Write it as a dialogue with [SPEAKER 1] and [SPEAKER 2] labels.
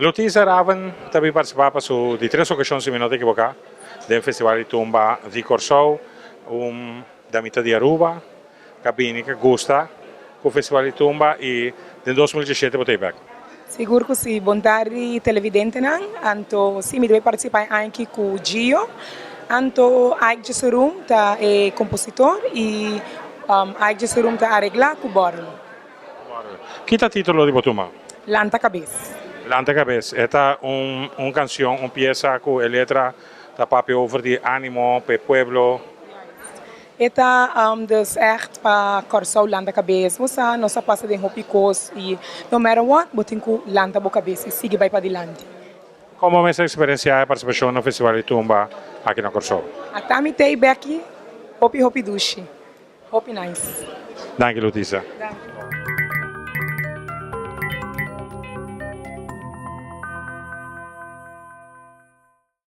[SPEAKER 1] Lutiza Raven ta bin partisipá pa su di tres okashon, si mi no ta ekiboká, den Festival di Tumba di Kòrsou. Un damita di Aruba ka bini ka gusta ku Festival di Tumba i den 2017 bo ta ei bèk.
[SPEAKER 2] Sigur ku si. Bon tardi, televidentenan. Anto si, mi ta bai partisipá e aña aki ku Gio. Anto Ike Jesurum ta e kompositor i Ike Jesurum ta areglá ku bòrel.
[SPEAKER 1] Ki ta título di bo tumba?
[SPEAKER 2] Lanta Kabes.
[SPEAKER 1] Lanta Kabes. E ta un kanshon, un piesa ku e letra ta papia over di ánimo pa e pueblo.
[SPEAKER 2] E ta dus ègt pa Kòrsou lanta kabes. Bo sa, nos a pasa den hopi kos i no matter what, bo tin ku lanta bo kabes i sigui bai padilanti.
[SPEAKER 1] Kon bo mester eksperensiá e partisipashon na Festival di Tumba aki na Kòrsou?
[SPEAKER 2] Ata mi tei beki, hopi hopi dushi. Hopi nice.
[SPEAKER 1] Danki, Lutisa.
[SPEAKER 2] Danki.